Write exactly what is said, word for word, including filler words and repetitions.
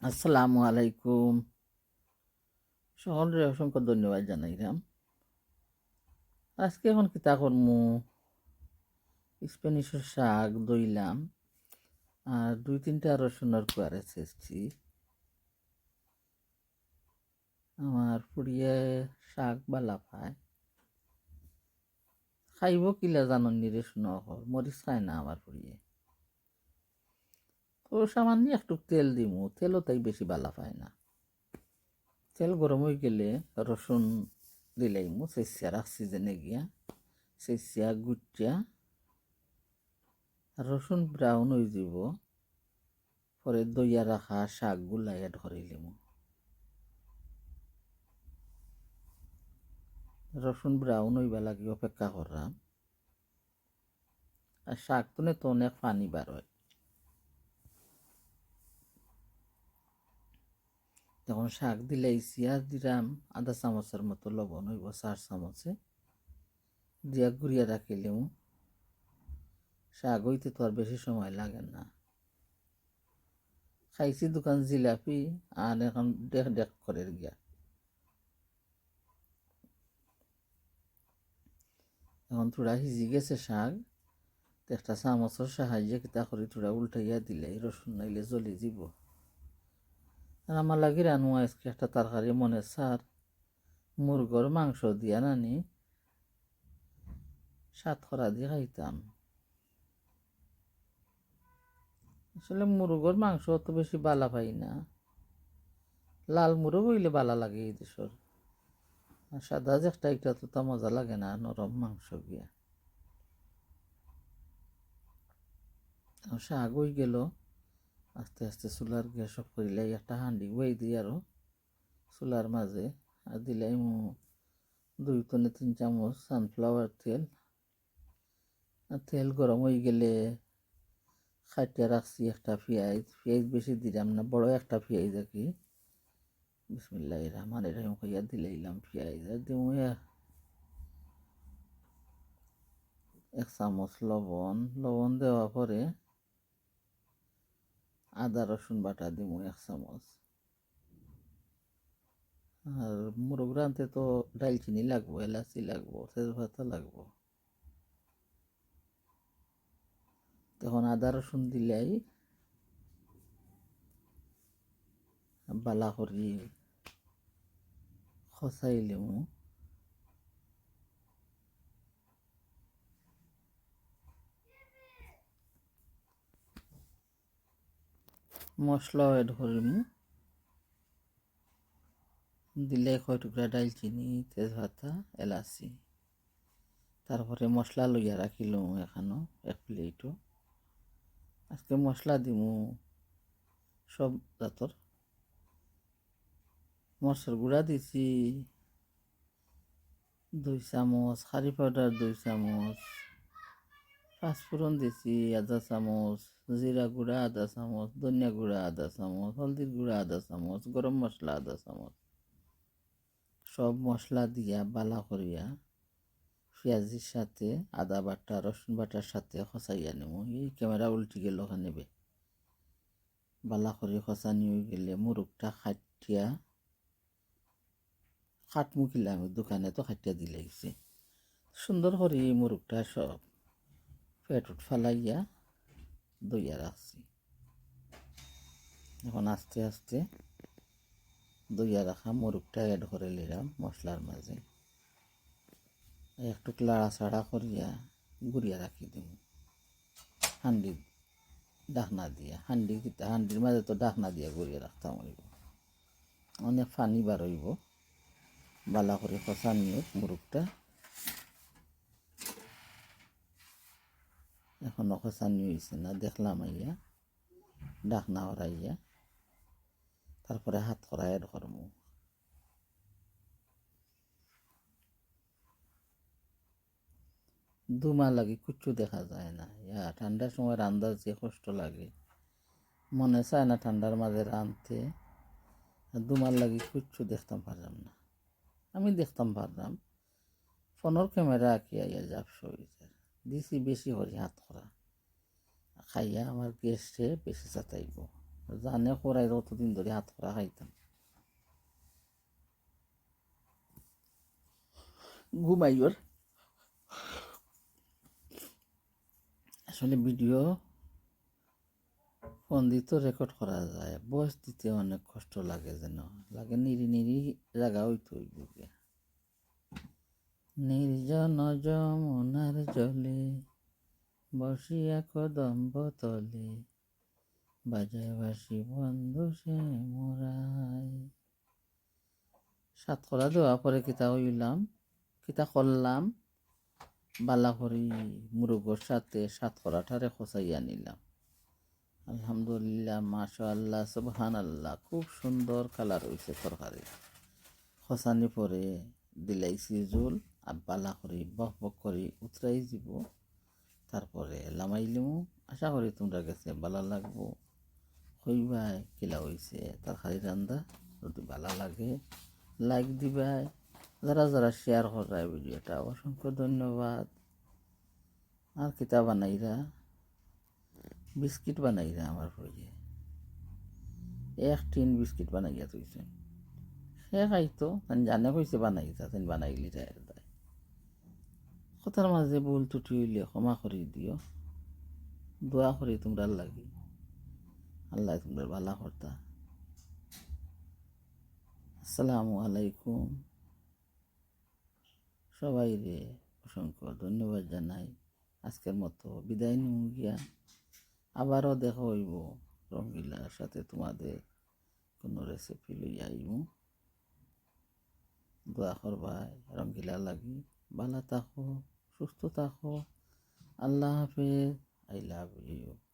আসসালামু আলাইকুম। সকলরে অসংখ্য ধন্যবাদ জানাইলাম। আজকে এখন কিতা করমু, স্প্যানিশর শাক ধইলাম, আর দুই তিনটা রসুনর কোয়ারে ছেঁচছি। আমার ফুড়িয়ে শাক বালা পায়, খাইবো কিলা জানইন নি রে শুনো, মরিচ খায় না আমার ফুড়িয়ে। তো সামান্য একটু তেল দিমু, তেলও তাই বেশি বালা পায় না। তেল গরম অইগেলে রসুন দিলাইমু, ছেঁচিয়া রাখছি যেনে গিয়া, ছেঁচিয়া গুটিয়া রসুন brown অইযিবো, পরে ধইয়া রাখা শাকগুলা add করিলিমু। রসুন brown অইবার লাগি অপেক্ষা কররাম। আর শাক তুনে তো অনেক পানি বার অয়। এখন শাক দিলাইছি, আর দিরাম আধা চামচর মতো লবণ, অইবো চার চামচে, দিয়া গুড়িয়া রাখিলিমু। শাক অইতে তো আর বেশি সময় লাগে না। খাইছি দুখান জিলাপি, আর এখন ডেক ডেক করের গিয়া। এখন থুড়া হিজি গেছে শাক, তো একটা চামচর সাহায্যে কিতা করি থুড়া উল্টাইয়া দিলাই, রসুন নাইলে জ্বলি যিবো। আর আমার লাগি রানু আজকে একটা তরকারি মনে চার, মুরগর মাংস দিয়া নানি সাতকরা দি খাইতাম। আসলে মুরগর মাংস অত বেশি বালা পাই না, লাল মুরগ অইলে বালা লাগে ই দেশর। আর সাদা যে একটা, এটা তো তা মজা লাগে না, নরম মাংস গিয়া। আর শাক অইগেলো, আস্তে আস্তে চুলার gas off করিলাই, একটা হান্ডি বওয়াই দি আরো চুলার মাঝে, আর দিলাইমু দুই তনে তিন চামচ sunflower তেল। আর তেল গরম অইগেলে কাটিয়া রাখছি একটা পিয়াইজ, পিয়াইজ বেশি দিরাম না, বড় একটা পিয়াইজ আর কি। বিসমিল্লাহির রহমানির রহিম কইয়া দিলাইলাম পিয়াইজ, আর দিমু এ-, এক চামচ লবণ, লবণ দেওয়ার পরে আদা রসুন বাটা দিমু এক চামচ। আর মুরগ রানতে তো ডাইলচিনি লাগবো, এলাচি লাগবো, তেজপাতা লাগবো। তখন আদা রসুন দিলাই বালা করি খসাইলিমু। মশলাও add করিমু। দিলে কয় টুকরা ডাইলচিনি, তেজপাতা, এলাচি। তারপরে মশলা লইয়া রাখিলুম এখানো এক plate-ও। আজকে মশলা দিমু সব জাতর। মরিচর গুঁড়া দিছি দুই চামচ, curry powder দুই চামচ, পাঁচফোড়ন দিছি আধা চামচ, জিরা গুঁড়া আধা চামচ, ধনিয়া গুঁড়া আধা চামচ, হলদির গুঁড়া আধা চামচ, গরম মশলা আধা চামচ। সব মশলা দিয়া বালা করিয়া পিয়াজির সাথে আদা বাটা, রসুন বাটার সাথে খসাইয়া নিমু। এই camera উল্টি গেল খানে বে। বালা করি খসানি অইগেলে মুরগটা কাটিয়া কাটমু কিলা আমি দোকানে তো কাটিয়া দিলাইছি। সুন্দর করি মুরগটা সব পেট উট ফালাইয়া ধইয়া রাখছি। এখন আস্তে আস্তে ধইয়া রাখা মুরগটা add করিলিরাম মশলার মাঝে। একটু লাড়াচাড়া করিয়া গুড়িয়া রাখি দিমু। হান্ডি ঢাকনা দিয়া, হান্ডি কিতা, হান্ডির মাঝে তো ঢাকনা দিয়া গুড়িয়া রাখতাম অইবো। অনেক পানি বার অইবো। বালা করি খসানি অউক মুরগটা। এখনো খসানি অইছে না, দেখলাম আইয়া। ঢাকনা হরাইয়া তারপরে হাতকরা add করমু। ধুমার লাগি কুচ্ছু দেখা যায় না। ইয়া, ঠান্ডার সময় রান্দার যে কষ্ট লাগে, মনে চায় না ঠান্ডার মাঝে রানতে। আর ধুমার লাগি কুচ্ছু দেখতাম পারলাম না। আমি দেখতাম পারলাম, ফোনর camera আঁকি আইয়া ঝাপসা অইযার। দিছি বেশি করি হাতকরা। খাইয়া আমার গ্যাসে বেশি চাতাইবো। জানে করাই কতদিন ধরি হাতকরা খাইতাম। ঘুমাইওর। আসলে ভিডিও ফোন দি তো রেকর্ড করা যায়, ভয়েস দিতে অনেক কষ্ট লাগে যেন। লাগে নিরি নিরি জাগা অইতো অইবো গিয়া। নির্জন যমুনার জলে বসিয়া কদম্ব তলে বাজায় বাঁশি বন্ধু সে মোরায়। সাতকরা দেওয়া পরে কিতা অইলাম, কিতা করলাম, বালা করি মুরগর সাথে সাতকরাটারে খসাইয়া নিলাম। আলহামদুলিল্লাহ, মাশাআল্লাহ, সুবহানাল্লাহ, খুব সুন্দর কালার অইছে তরকারি। খসানি পরে দিলাইছি জুল, আর বালা করি বক বক করি উতরাই দিব। তারপরে লামাইলিমু। আশা করি তুমরার গেছে বালা লাগবো। কইবায় কিলা অইছে তরকারি রান্দা। যদি বালা লাগে, লাইক দিবায়। যারা যারা শেয়ার কররায় ভিডিওটা, অসংখ্য ধন্যবাদ। আর কিতা বানাইরা? বিস্কিট বানাইরা আমার ফুড়িয়ে। এক টিন বিস্কিট বানাইয়া থইছে। হে খাইতো, তাইন জানে কইছে বানাইতা, তাইন বানাইলিরা এর দায়। কথার মাঝে ভুল ত্রুটি অইলে ক্ষমা করি দিও। দোয়া করি তুমরার লাগি, আল্লায় তুমরার বালা করতা। আসসালামু আলাইকুম। সবাইরে অসংখ্য ধন্যবাদ জানাই। আজকের মতো বিদায় নিমু গিয়া। আবারও দেখা অইবো রঙ্গিলার সাথে, তোমাদের কোনো রেসিপি লইয়া আইমু। দোয়া করবায় রঙ্গিলার লাগি। বালা থাকো, সুস্থ থাকো। আল্লাহ হাফেজ। I love you.